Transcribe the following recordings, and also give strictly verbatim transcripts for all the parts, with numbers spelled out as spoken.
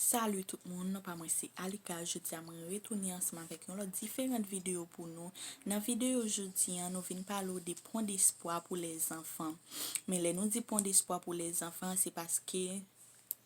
Salut tout moun, non pa mwen se Alika. Jodi a mwen retounen ansanm avèk yon lòt diferant videyo pou nou. Nan videyo jodi a, nou vin pale w de pon de espwa pou lèzanfan. Men lè nou di pon de espwa pou lèzanfan, se paske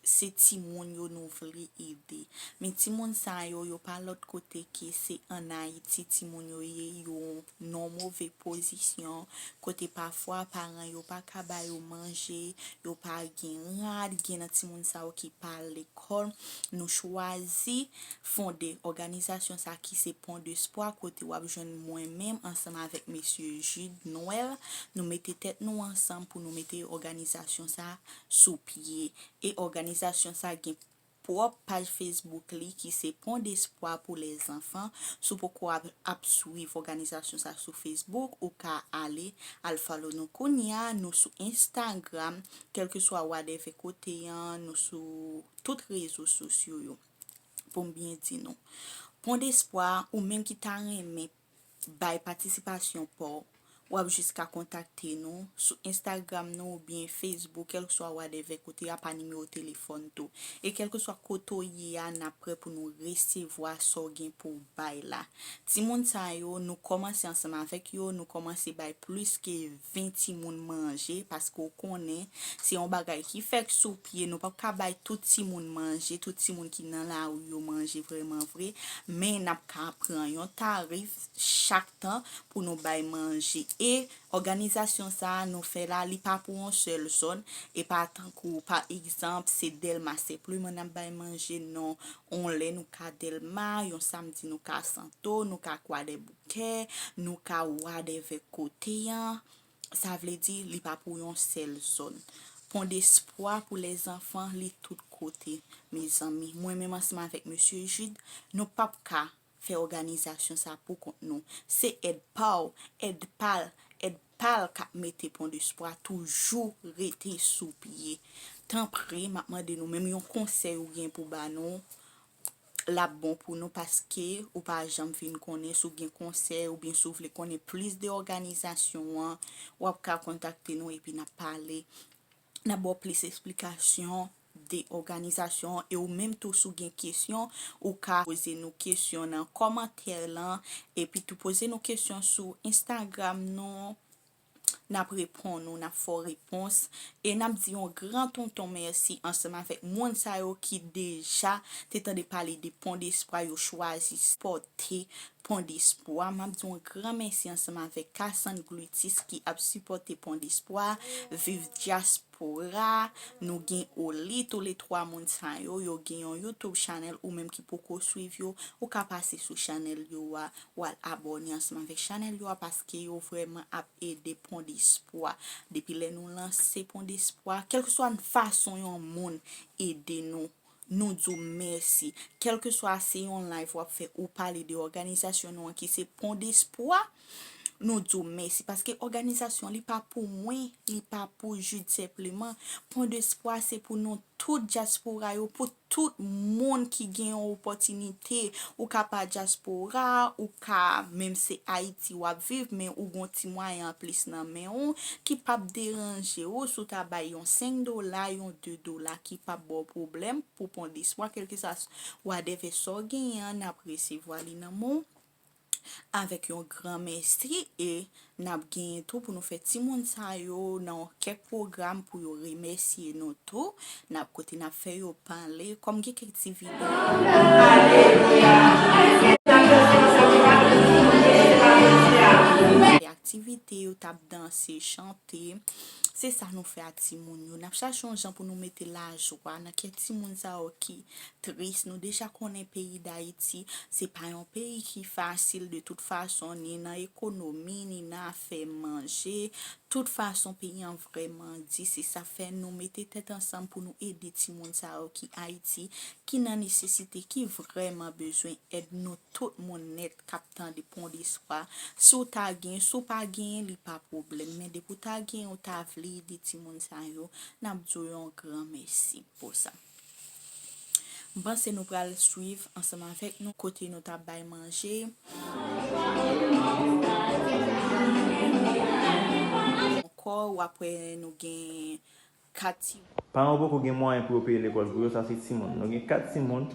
se timoun yo nou vle ede. Men timoun sa yo, yo pa lòt kote ke se ann Ayiti timoun yo ye, yo nan move pozisyon, kote pafwa paran yo pa ka ba yo manje, yo pa gen rad, gen nan timoun sa yo ki pa al lekòl. Nou chwazi fonde òganizasyon sa ki se Pon de Espwa, kote w ap jwenn mwen menm ansanm avèk mesye Jude Noël. Nou mete tèt nou ansanm pou nou mete òganizasyon sa sou pye. E òganizasyon sa gen pwòp paj Facebook li ki se Pon de Espwa pou lèzanfan. Si w poko ap, ap swiv òganizasyon sa sou Facebook, ou ka ale al follow nou kounye a. Nou sou Instagram, kèlkeswa whatever kote an, nou sou tout rezo sosyo yo. Pou m byen di nou. Pon de Espwa, ou menm ki ta renmen bay patisipasyon pa w, w ap jis ka kontakte nou sou Instagram nou oubyen Facebook, kèlkeswa whatever kote a, pa nimewo telefòn tou. E kèlkeswa kote w ye a, n ap prè pou nou resevwa sa w gen pou w bay la. Timoun sa yo, nou kòmanse ansanm avèk yo, nou kòmanse bay plis ke ven timoun manje, paske w konnen, se yon bagay ki fèk sou pye, nou p ap ka bay tout timoun manje, tout timoun ki nan lari yo manje vrèman vre, men n ap ka pran yon tarif chak tan pou nou bay manje. E òganizasyon sa a nou fè la, li pa pou yon sèl zòn, e pa tankou, pa egzanp, se Dèlma senpleman n ap bay manje, non. On lè nou ka Dèlma, yon samdi nou ka Santo, nou ka Kwadèboukè, nou ka whatever kote an. Sa vle di, li pa pou yon sèl zòn. Pon de Espwa pou lèzanfan, li tout kote, mezanmi. Mwen menm ansanm avèk mesye Jude, nou p ap ka fè òganizasyon sa pou kont nou. Se èd pa w, èd pa l, èd pa l k ap mete Pon de Espwa toujou rete sou pye. Tanpri, m ap mande nou, menm yon konsèy ou gen pou ba nou, l ap bon pou nou, paske ou pa janm fin konnen si w gen konsèy oubyen si w vle konnen plis de òganizasyon an, w ap ka kontakte nou epi n ap pale. N ap ba w plis esplikasyon de òganizasyon an, e ou menm tou si w gen kesyon, ou ka poze nou kesyon nan kòmantè lan, epi tou poze nou kesyon sou Instagram nou. N ap reponn ou, n ap fè w repons. E n ap di yon gran tonton mèsi ansanm avèk moun sa yo ki deja te tande pale de Pon de Espwa, yo chwazi sipòte Pon de Espwa. M ap di yon gran mèsi ansanm avèk Cassandre Glutis ki ap sipòte Pon de Espwa. Viv dyaspora. Nou gen Oli, toulètwa moun sa yo, yo gen yon YouTube channel, ou menm ki poko swiv yo, ou ka pase sou channel yo a, w al abòne ansanm avèk channel yo a, paske yo vrèman ap ede Pon de Espwa. Depi lè nou lanse Pon de Espwa, kèlkeswa fason yon moun ede nou, nou di w mèsi. Kèlkeswa se yon live w ap fè, ou pale de òganizasyon nou an ki se Pon de Espwa, nou di w mèsi. Paske òganizasyon li pa pou mwen, li pa pou Jude senpleman. Pon de Espwa se pou nou tout dyaspora yo, pou tout moun ki gen yon opòtinite. Ou ka pa dyaspora, ou ka menm se Ayiti w ap viv, men ou gon ti mwayen anplis nan men w, ki p ap deranje w si w ta bay yon senk dola, yon de dola, ki p ap ba w pwoblèm pou Pon de Espwa, kèlkeswa whatever sa w genyen an, n ap resevwa li nan men w avèk yon gran mèsi, e n ap genyen tou pou nou fè timoun sa yo nan kèk pwogram pou yo remèsye nou tou. N ap kote n ap fè yo pale. Kòm gen kèk ti videyo, aktivite, yo t ap danse, chante. Se sa nou fè a timoun yo. N ap chache yon jan pou nou mete lajwa nan kè timoun sa yo ki tris. Nou deja konnen peyi Dayiti, se pa yon peyi ki fasil. De tout fason, ni nan ekonomi, ni nan afè manje. Tout fason, peyi an vrèman di. Se sa fè nou mete tèt ansanm pou nou ede timoun sa yo ki Ayiti, ki nan nesesite, ki vrèman bezwen èd nou tout moun nèt k ap tande Pon de Espwa. Si w ta gen, si w pa gen, li pa pwoblèm. Men depi w ta gen, ou ta vle ede timoun sa yo, n ap di w yon gran mèsi pou sa. M panse nou pral swiv ansanm avèk nou kote nou t ap bay manje. Ankò, w ap wè nou gen kat timoun. Paran yo poko gen mwayen pou yo peye lekòl pou yo, sa se timoun. Nou gen kat timoun,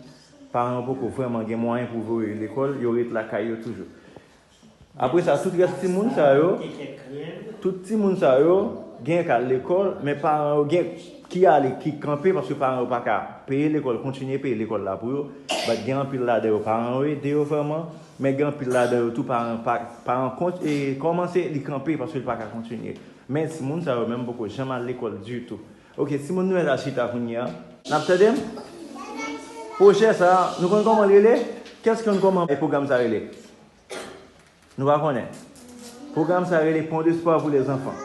paran yo poko vrèman gen mwayen pou voye yo lekòl, yo ret lakay yo toujou. Apre sa, tout rès timoun sa yo, tout timoun sa yo gen ka al lekòl, men paran yo gen ki ale, ki kanpe, paske paran yo pa ka peye lekòl, kontinye peye lekòl la pou yo. But gen anpil ladan yo, paran yo ede yo vrèman, men gen anpil ladan yo tou, paran pa, paran kont, e kòmanse, li kanpe paske li pa ka kontinye. Men timoun sa yo menm poko janm al lekòl ditou. Ok, timoun nou la chita kounye a. N ap tande m? Pwojè sa, nou konn kòman l rele? Kès konn kòman e pwogram sa rele? Nou pa konnen. Pwogram sa rele Pont d'espoir pour les enfants.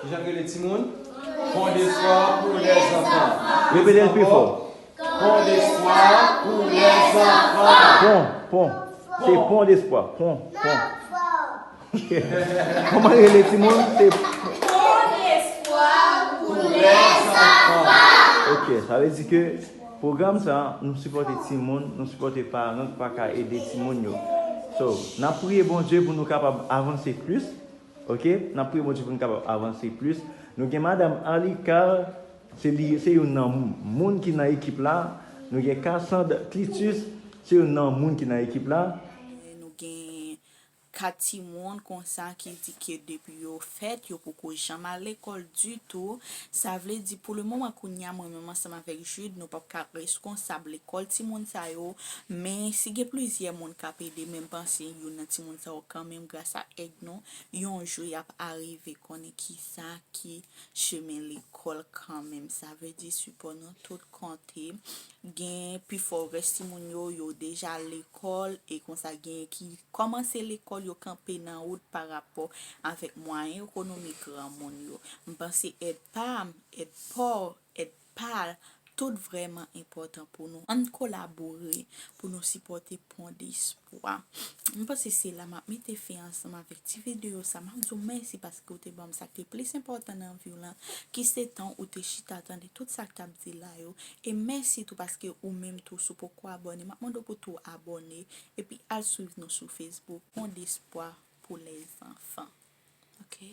Kijan l rele timoun? Pont d'espoir pour les enfants. Repete l pi fò. Pont d'espoir pour les enfants. Pon, pon. Se pon d'espoir. Pon, pon. Ok. Kòman rele timoun? Se Pont d'espoir pour les enfants. Ok, sa vle di ke pwogram sa, nou sipòte timoun, nou sipòte paran ki pa ka ede timoun yo. So, n ap priye Bondye pou nou kapab avanse plis. Ok? N ap priye Bondye pou nou kapab avanse plis. Nou gen madanm Arly Carl, se li, se youn nan moun ki nan ekip la. Nou gen Cassandre Clitus, se youn nan moun ki nan ekip la. Nou gen kat timoun konsa ki di ke depi yo fèt, yo poko janm al lekòl ditou. Sa vle di, pou le moman kounye a, mwen menm ansanm avèk Jude, nou p ap ka reskonsab lekòl timoun sa yo. Men si gen plizyè moun k ap ede, men m panse youn nan timoun sa yo kanmenm, gras a èd nou, yon jou y ap arive konnen kisa ki chemen lekòl kanmenm. Sa vle di sipò nou tout konte. Gen pifò rès timoun yo, yo deja lekòl, e konsa gen ki kòmanse lekòl, yo kanpe nan wout pa rapò avèk mwayen ekonomik granmoun yo. M panse èd pa m, èd pa w, èd pa l, tout vrèman enpòtan pou nou. Ann kolabore pou nou sipòte Pon Despwa. M panse se la m ap mete fen ansanm avèk ti videyo sa. M ap di w mèsi paske w te ban m sa k te plis enpòtan nan vi w lan, ki se tan ou te chita tande tout sa k t ap di la yo. E mèsi tou paske ou menm tou, si w poko abòne, m ap mande w pou tou abòne. Epi al swiv nou sou Facebook, Pon Despwa pou les enfants. Ok?